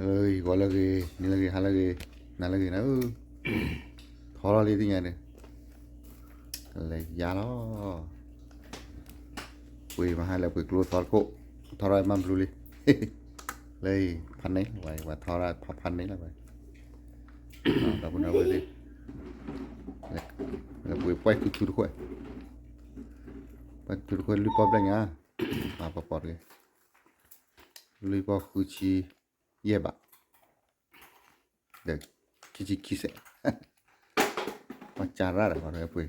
လၢဂ့ၤ ဂီၤလၢဂ့ၤ နံၤလၢဂ့ၤ ဟါလၢဂ့ၤ နၤလၢဂ့ၤနၤဧၢ, ထီထီၣ်လံသ့ၣ်ညါန့ၣ်, လဲၤယါလီၤ, ပှ့ၤမဟါလဲၤပှ့ၤကျိသီတခိၣ်, ထီထီၣ်မၤဘျူးလံ, လၢဖးန့ၣ်ဝဲ ဝဲထီထီၣ်ဖးဖးန့ၣ်လီၤဝဲ, ဒီပုၢ်ဝဲၢ်သ့ၣ်, လဲၤပှ့ၤပှဲၢ်ထူထူတခိၣ်, ပှဲၢ်ထူထူတခိၣ် လွံၢ်ပီၢ်ဘျဲၣ်ညါ, ပှၤပီၤပီၤတဂ့ၤ, လွံၢ်ပီၢ်ဃုဆံယဲၢ်ဘး, ဒီးခံဆံခံစဲး, ပှၤစၢ်ရၣ်ဒီးပှၤပှ့ၤ, ဟဲ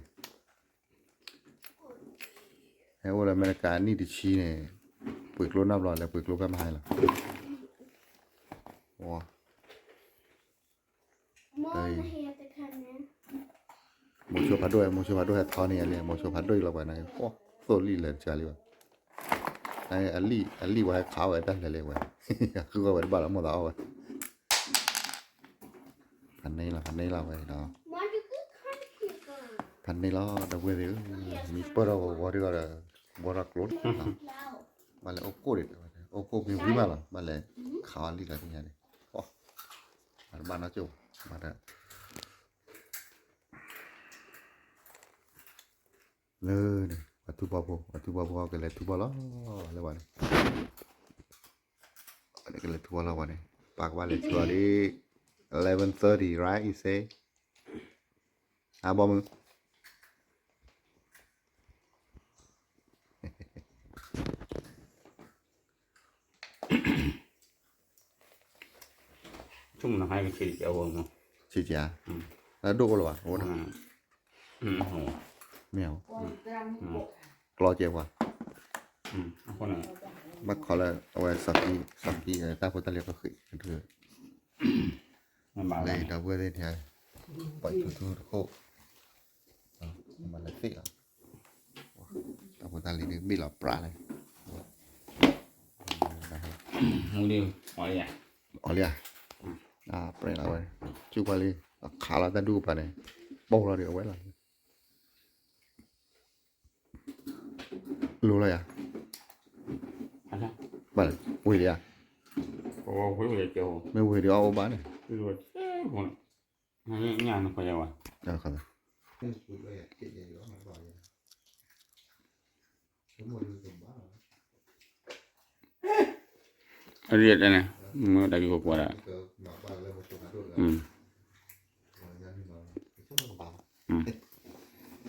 အိၣ်လၢအမဲရကၤနံၣ်တဆံန့ၣ်, ပှ့ၤကျိနီတဘျီ လဲၤပှ့ၤကျိဖဲမဟါလီၤ. မိၤဆိဖးဒိၣ်, မိၤဆိဖးဒိၣ်ဟဲထီန့ၣ်လံ, မိၤဆိဖးဒိၣ်အံၤလီၤပှၤန့ၣ်, သိၣ်လံၣ်လၢာ်တကးလံဘၣ်, အလံၣ် အလံၣ်ပှၤဟဲခးဝဲတၢ်လဲၤလံဝဲ, ဃုဝဲတဘၣ်လီၤ မိၢ်သးအီၣ်ဝဲ, ဖးန့ၣ်လီၤ ဖးန့ၣ်လီၤဝဲဒီး, ဖးန့ၣ်လီၤ ဒီပုၢ်ဝဲၢ်သ့ၣ်ဧၢ, မံပၢၢ်ထီၣ်ဂီၤဂီၤဒ်ဂီၤဒီး, ဘှီထီၣ်ကျိန့ၣ်, ဘၣ်လဲၤအိၣ်ကိၣ်ဒံး, အိၣ်ကိၣ်မ့ၢ်ဝံၤမးလီၤ ဘၣ်လဲၤခးအီၤလံလီၤသ့ၣ်ညါန့ၣ်, ဘၣ်တဘၣ်နီတစိၢ်, ဘၣ်တ လၢန့ၣ် ပှၤထူဘီဖိ ပှၤထူဘီဖိကလဲၤထူဘီလီၤ, လၢဝဲန့ၣ်, ကလဲၤထူဘီလီၤဝဲန့ၣ်, ပၢ်ကဘၣ်လဲၤထူဘီလံ, eleven thirty right you say, အါဘီမုၢ် ဆိကမိၣ်နဟါကဆံးကဲဝဲမး, ဆံးကဲ, လၢဒိၣ်အိၣ်လၢၤဘၣ်, အိၣ်, မ့ၢ်, ကျီကဲပှၤ, ဘၣ်ခီလၢအဝဲစီၤကံ, စီၤကံ တၢ်ဖိတၢ်လံၤကဃ့ၢ်, လၢဒီပုၢ်ဝဲၢ်သ့ၣ်န့ၣ်, ပှၤထူထူတခိၣ်, မၤလၢသ့ၣ်လီၤ, တၢ်ဖိတၢ်လံၤဒ်မ့ၢ်လီၤပြးလဲၣ်, အီၤလံဧါ, ပြဲလီၤဝဲ, စုပှၤလံ, အခးလီၤတၢ်ဒူၣ်ကပၤန့ၣ်, ပိာ်လီၤဒီးအဝဲလီၤ, လိၤလီၤယၤ, ဘၣ်လဲၣ်, ဝ့ၤလံဧါ, မ့ၢ်ဝ့ၤဒီးအီၣ်အိၣ်ဘၣ်န့ၣ် အရ့တန့ၣ်, မ့ၢ်တၢ်က့ၤခိၣ်ကွၢ်ဒၣ်,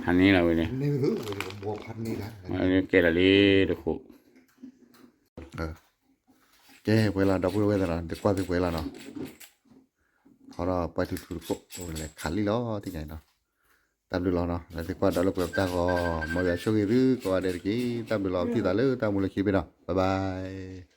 ဖးန့ၣ်လီၤဝဲန့ၣ်, ကဲလီၤလံတခိၣ်, ကဲပှဲၤလီၤ ဒီပုၢ်ဝဲၢ်သရၣ် ဒုးကွၢ်သုပှဲၤလီၤနီၤ, ခီဒီးပှဲၤထူထူတခိၣ် လဲၤခးလံလီၤ သ့ၣ်ညါနီၤ, တၢ်ဘျုးလီၤနီၤ လၢသုကွၢ်ဒီးလၢပှဲၤပတၢ်ဂီၤ မ်ယွၤဆိၣ်ဂ့ၤသုကိးဂၤဒဲးတက့ၢ် တၢ်ဘျုးလီၤ ပထံၣ်သးလၢတၢ်မူလၢခံတဘ့ၣ်နီၤ bye bye